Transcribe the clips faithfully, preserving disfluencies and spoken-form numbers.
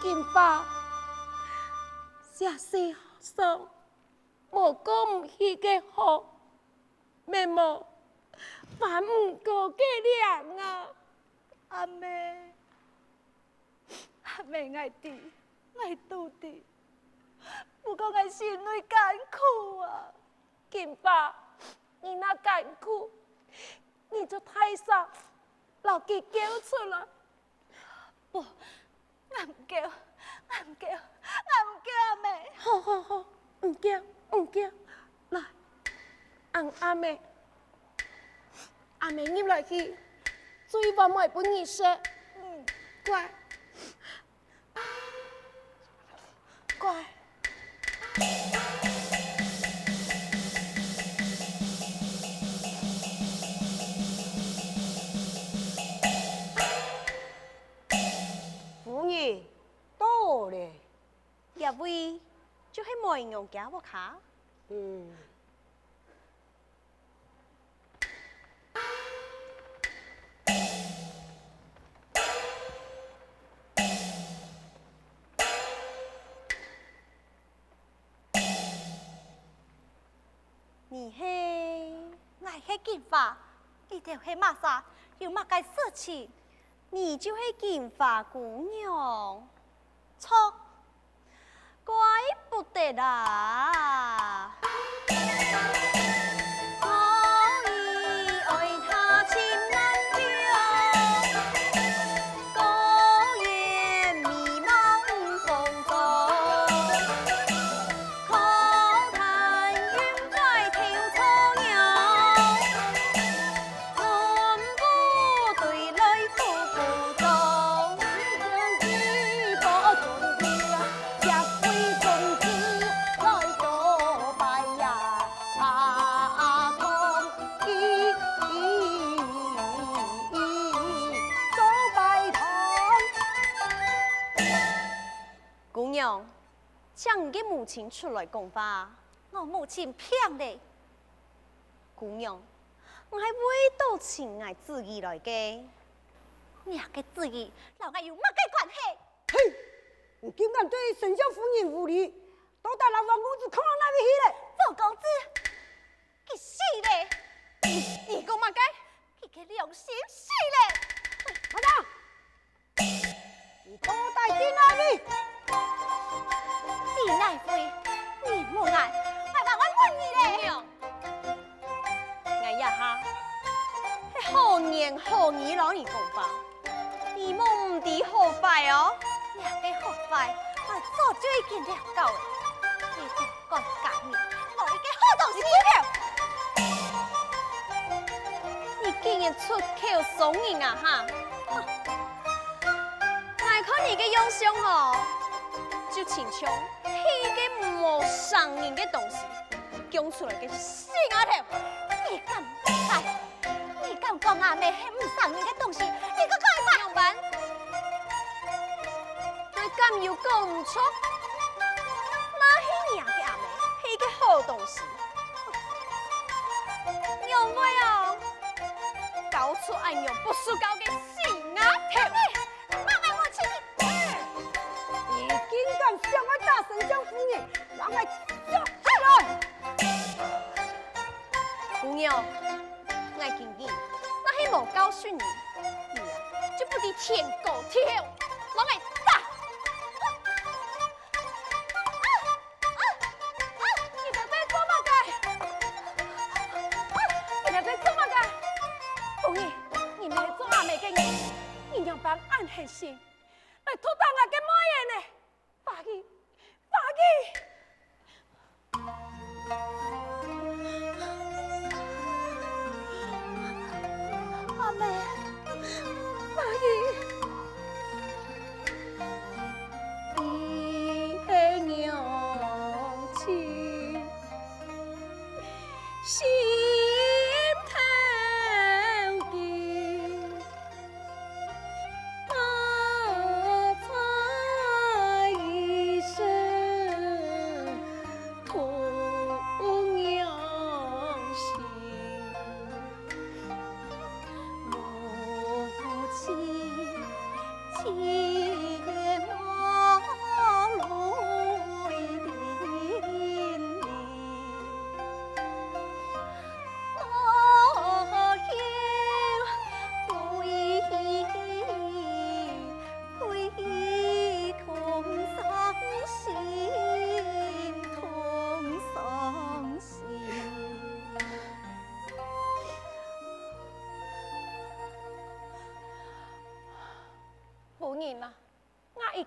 金花，這世上無過毋去个好，乜無還毋過个尞啊！阿姆，阿姆，𠊎知，𠊎都知，不過𠊎心內艱苦啊！ 金花，你那艱苦，你就大聲摎佢噭出來。不，𠊎毋噭，𠊎毋噭，𠊎毋噭，阿姆。好好好，毋噭，毋噭。來，恁阿姆，阿姆入來去，煮一碗糜分你食。嗯。乖。 乖。夫人，到咧。這位就係梅娘厥屋下。嗯。 你係？𠊎係金花，你兜係麼儕？有麼个事情？你就係金花姑娘？著， 怪不得啊！姑娘，請你个母親出來講話。我母親病咧。 姑娘，𠊎係為著尋𠊎姊姨來个。若个姊姨摎𠊎有麼个關係？嘿！你竟敢對丞相夫人無禮，到底摎王公子囥到哪位去咧？王公子，佢死咧！你，你講麼个？佢个良心死咧！馬上！ 你到底在哪位？在哪位？你問𠊎，𠊎還會問你咧！姑娘，𠊎這下係好言好語摎你講話，你莫毋知好壞哦。這个好壞，𠊎早就已經料到咧。你 該家人無一個好東西！你竟然出口傷人啊哈！哼！𠊎看你个樣相吼，就親像係一個無生人个東西，降出來个死丫頭！你敢講𠊎？你敢講阿姆係無生人个東西？你个講法！仰般？ 𠊎敢有講毋著？哪係若个阿姆係一個好東西？仰會哦？教出恁樣不守教个死丫頭！你，莫愛我氣你！你竟敢想愛打丞相夫人，摎𠊎捉起來！姑娘， 𠊎今日若係無教訓你，你啊，就不知天高地厚，摎𠊎打！啊！啊！啊！你兜在做麼个？啊！你兜在做麼个？夫人，你兜係做阿姆个人，你仰般恁狠心，來毒打𠊎个妹仔呢？ 花枝，花枝！阿姆，花枝！你个娘親，心頭記。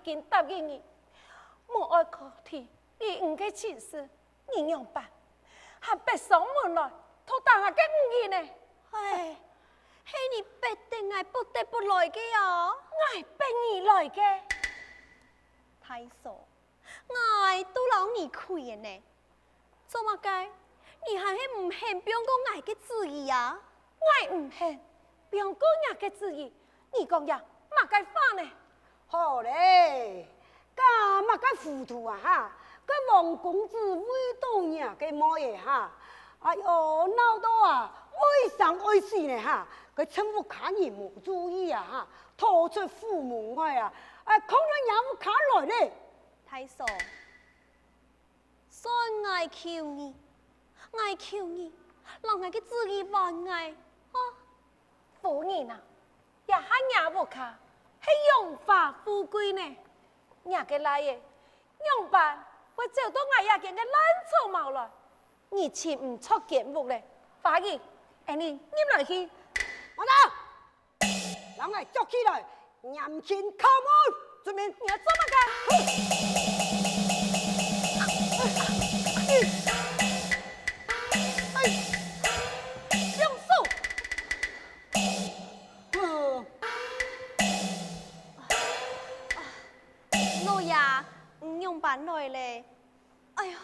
經答應你，無愛考慮你个情事，你仰般還逼上門來，拖打𠊎个女人呢？唉，係你逼得𠊎不得不來个哦。𠊎逼你來个。大嫂，𠊎都摎你氣个呢，做麼个你還係毋肯放過𠊎个主意啊？𠊎毋肯放過若个主意，你講這麼个話呢？好咧，該麼个糊塗啊哈！該王公子為著若个妹仔哈，哎喲，鬧到啊，愛生愛死呢哈！該趁屋下人無注意啊哈，逃出府門外啊，哎，跈到若屋下來咧。大嫂， 算𠊎求你，𠊎求你，摎𠊎个主意還𠊎啊！夫人啊，這下若屋下係榮華富貴呢，若个倈仔仰般會走到𠊎這間个爛草茅來？你尋毋著間屋咧，花姨，𫣆俚入來去。慢等！ 摎𠊎捉起來，嚴刑拷問！遵命！你愛做麼个？放手！老爺，你仰般來咧？ 哎喲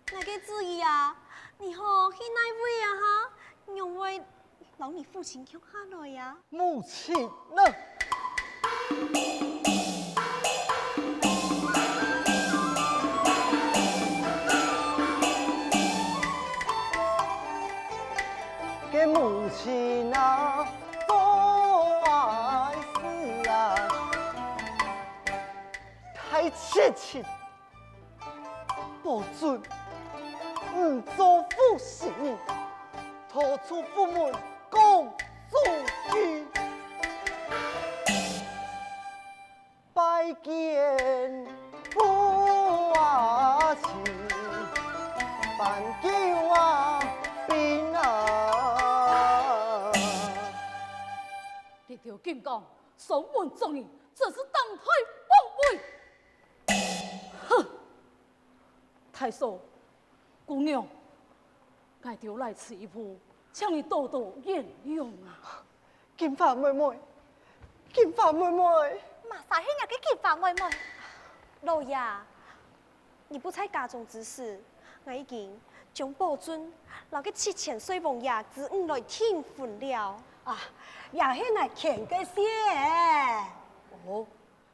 ，𠊎个主意啊，你好去哪位啊哈？仰會摎你父親共下來啊？母親呢？該母親啊，做壞事啊，太絕情！ 保准你做負心人，逃出府門講忠義，拜見父啊親，搬救啊兵啊！這條金剛上門捉人，真是膽大妄為！ 哼！大嫂，姑娘，𠊎兜來遲一步，請你多多原諒啊！金花妹妹，金花妹妹！麼儕係若个金花妹妹？老爺，你不在家中之時，𠊎已經將寶尊摎該七千歲王爺之女來訂婚了。啊，這係𠊎牽个線。哦，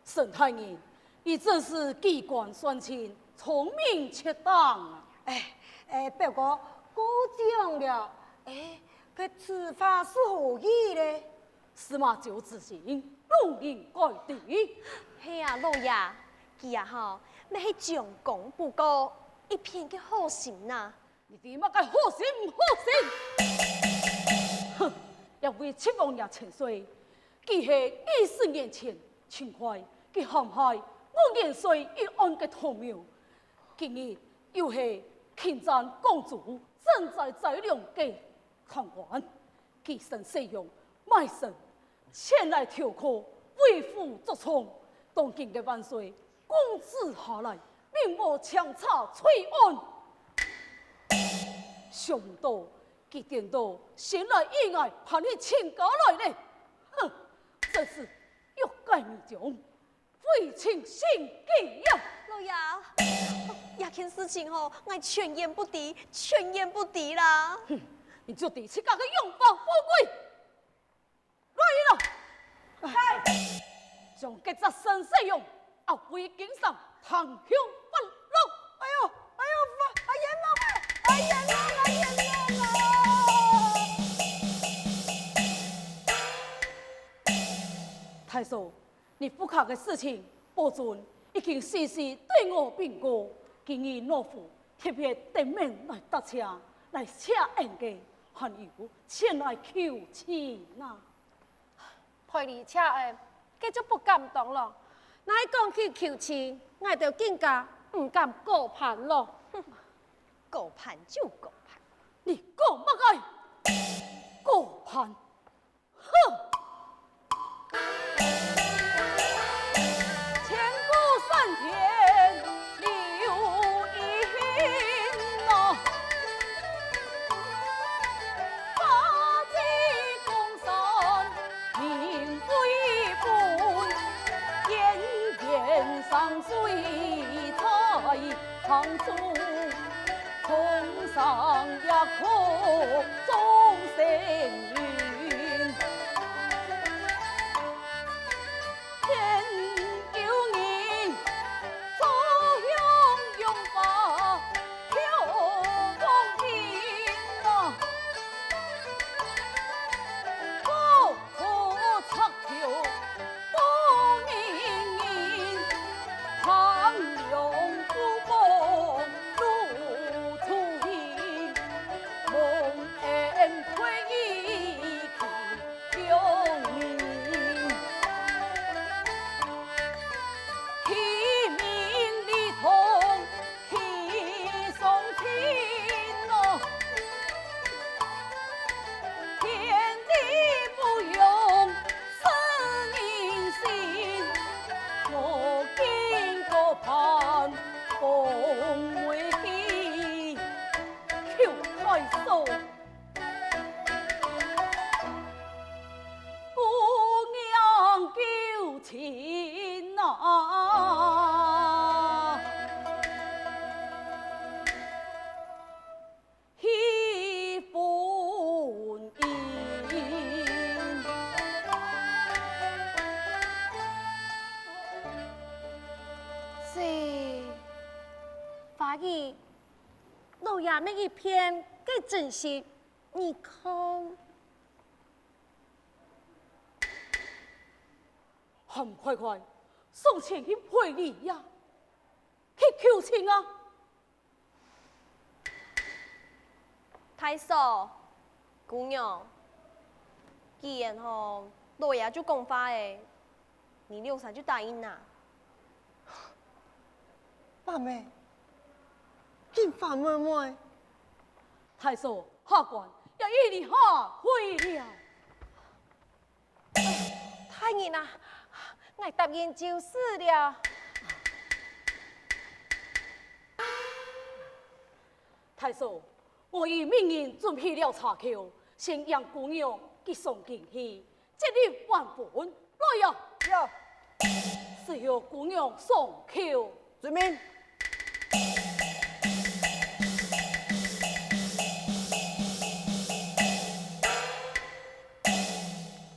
沈大人，你真是機關算盡，聰明絕頂啊！哎，哎，表哥，過獎了。哎，該此話是何意咧？司馬昭之心，路人該知。係啊，老爺，佢啊吼，乜係將功補過，一片个好心吶。 你知麼个好心毋好心？哼，這位七王爺千歲，佢係二十年前秦桧佢陷害五千歲一案个同謀，今日又係侵占江渚賑災災糧个貪官。 佢身使用賣身，前來投靠為父作俑，當今个萬歲公子下來，命我清查罪案。想毋到佢顛倒先來與𠊎攀起親家來咧！哼，真是欲蓋彌彰， 非親生己呀！老爺，這件事情吼，𠊎全然不知，全然不知啦。哼，你就知自家个榮華富貴。來人啊！將該隻沈世勇押回京城，聽候發落。哎喲，哎喲，啊，冤枉啊！啊，冤枉啊！冤枉啊！大嫂， 你屋下个事情，保尊已經事事對我禀過，今日老夫特別登門來搭車，來謝恩个，還有前來求親啊。陪你謝恩，該就不敢當咯。若係講起求親，𠊎兜更加毋敢過攀咯。哼，過攀就過攀。你講麼个？過攀？ 哼！請水在杭州，空山一口众生云。天有人，坐享荣华飘黄云啊。 可拆桥过明人，盘龙鼓风露初晴，梦魇退衣去救命。提名李通 去送亲哦，天地无用是人心，我今个盼风未必求太守。 姑娘求情啊，喜婚姻。这花语，老爷乜一片个真心，你看。 还唔快快上前去赔礼呀，去求情啊！太守，姑娘，既然吼，老爺就講話了，你兩儕就答應啊。爸姆，金花妹妹。太守，下官也與你下跪了。 大人啊，𠊎答應就是了。太守，我已命人準備了茶蔻，先迎姑娘去送京戲，接你還魂。來呀！有。隨後姑娘上蔻。遵命。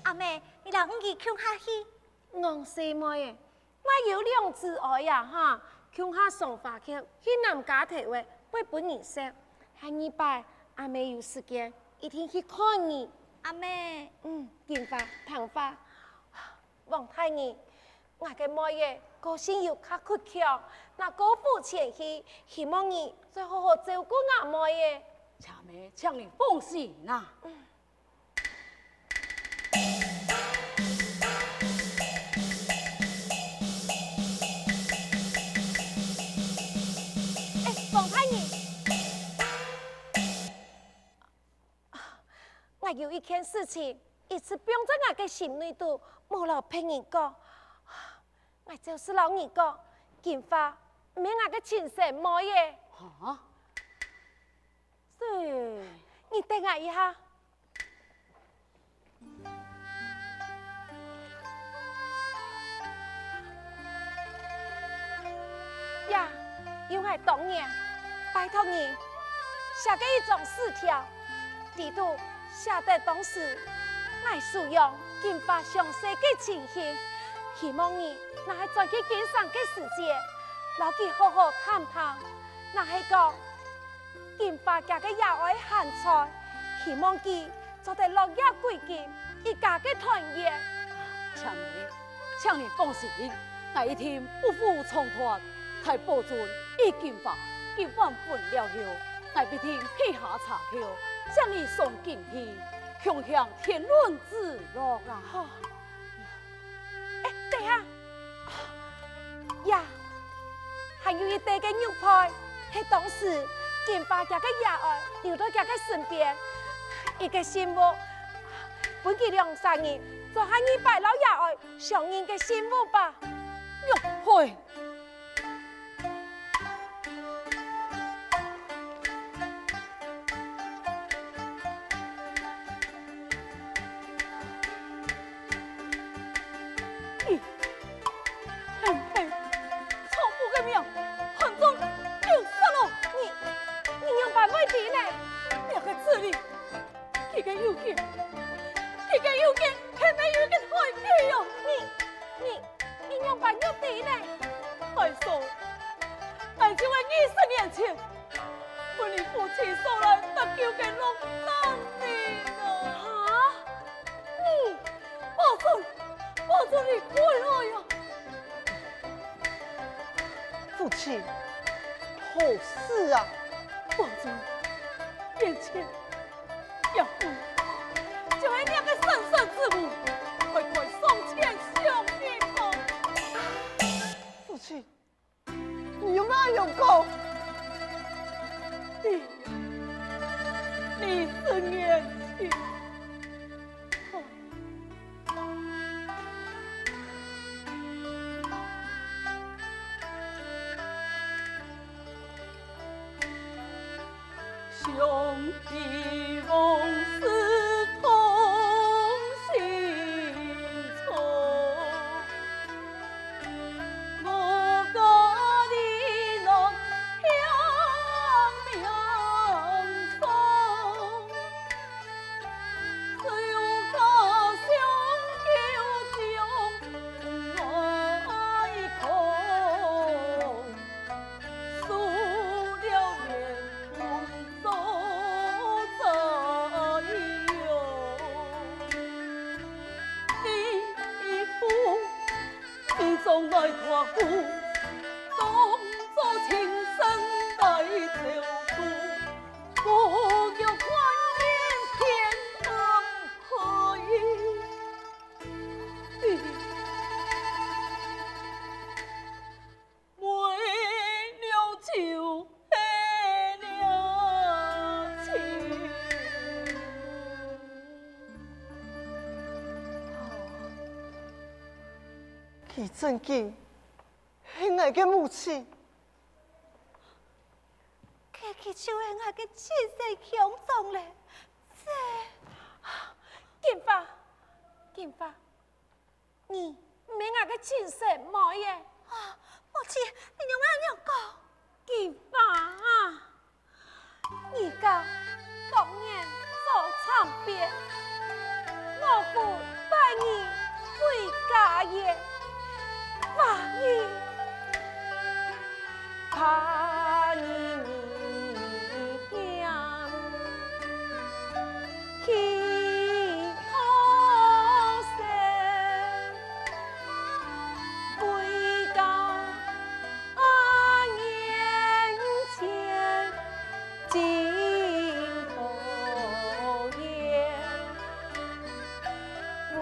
阿姆，你摎五姨共下去。戇細妹仔，𠊎有兩子哀啊哈，共下送花蔻去男家頭仔，會分人笑。下二擺阿姆有時間，一定去看你。阿姆。嗯，金花、探花，王大人，𠊎个妹仔個性有較倔強，若過府前去，希望你再好好照顧吾妹仔。請姆，請你放心啊。 哎，王大人，𠊎有一件事情一直放在𠊎个心內肚，無摎別人講。𠊎就是摎你講，金花毋係𠊎个親生妹仔。哈？ 這，你等𠊎一下。呀，有𠊎當年拜託你寫个一張字條，裡肚寫得當時𠊎收養金花上細个情形，希望你若係轉去京城个時節，摎佢好好談談。若係講 金花厥个爺哀還在，希望佢做得落葉歸根，一家个團圓。請你，請你放心，𠊎一定不負重託。待寶尊與金花結完婚了後，𠊎必定批下茶蔻，接你上京去，共享天倫之樂啊！好。 哎，等下！呀，還有一垤个玉佩，係當時金花厥个爺哀留到厥个身邊，一個信物，分佢兩儕人做下二擺摎爺哀相認个信物吧。玉佩！ 嘿嘿，二十年前，分你父親送來搭救个落難民啊！哈？你，保准，保准你歸來啊！父親，好事啊！保准，眼前，這位，就係若个生身之母，快快上前相迎吧！父親， 你有麼个用講？你，你是年輕。兄弟往事痛心痛，我家里难享良宵，只有家乡九江外空。 受了严冬遭灾禍。你父，你总来看顾，当作亲生来照顾，我有看见天堂海。你 为了救黑了情。佢正經係𠊎个母親。該佢就係𠊎个親生兄長咧。這，金花，金花， 你毋係𠊎个親生妹仔。啊，母親，你仰會恁樣講？金花啊，你家各人做參別，我父拜你為家業，話語 怕你念起好生，回到眼前尽可怜。 为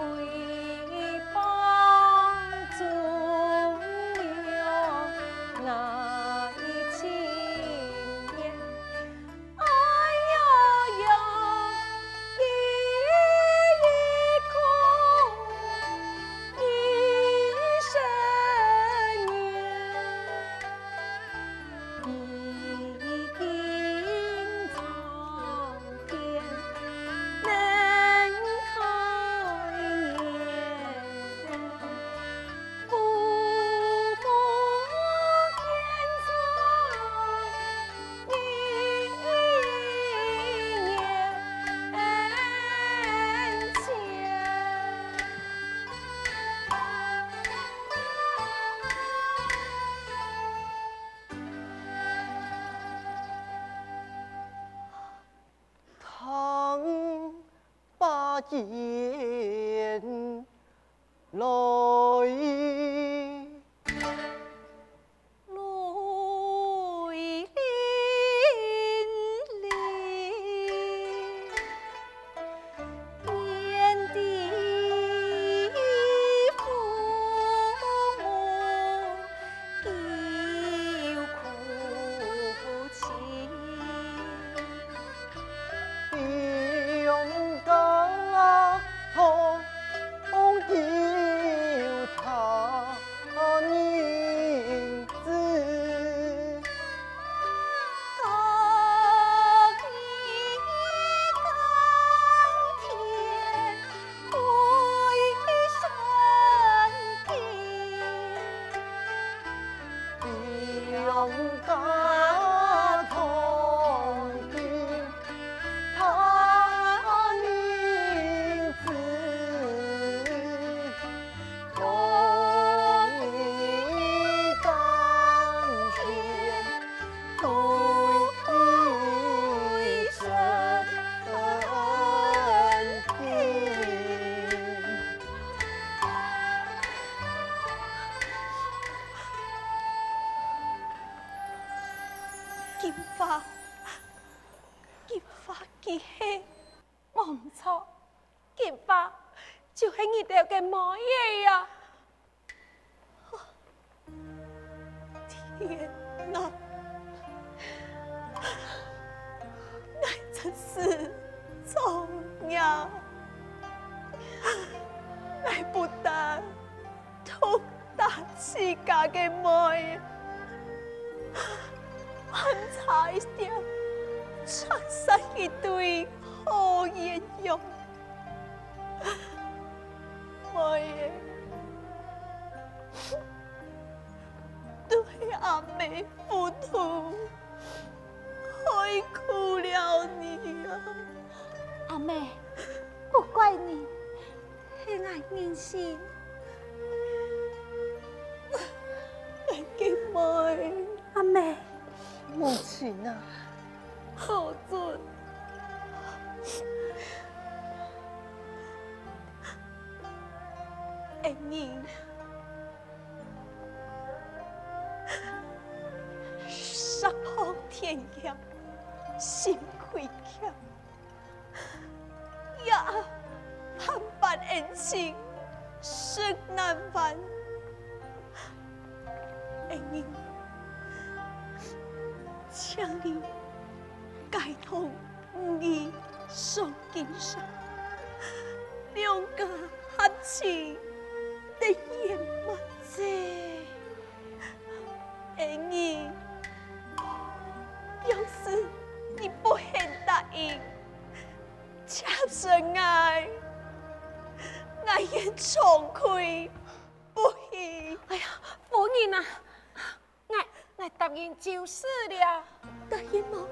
帮助了那一青年，哎呀呀，一一哭一声言。 已经尝遍能开眼，父母天在你眼前。 唐伯言来。金花，金花佢係，無毋著，金花就係你兜个妹仔啊！天哪！𠊎真係造孽！𠊎不但 毒打自家个妹，還差一點產生一對好鴛鴦。妹仔，都係阿姆糊塗，害苦了你啊！阿姆，不怪你， 係𠊎任性。𠊎个妹。阿姆。母親啊！好準。恩人，石破天驚，心虧欠。 也萬般恩情實難還。恩人，請你解脫女兒上金山，兩家合親，得圓滿。這，恩人，要是你不肯答應， 妾身𠊎，𠊎願長跪不起。哎呀，夫人啊，𠊎，𠊎答應就是了。答應無？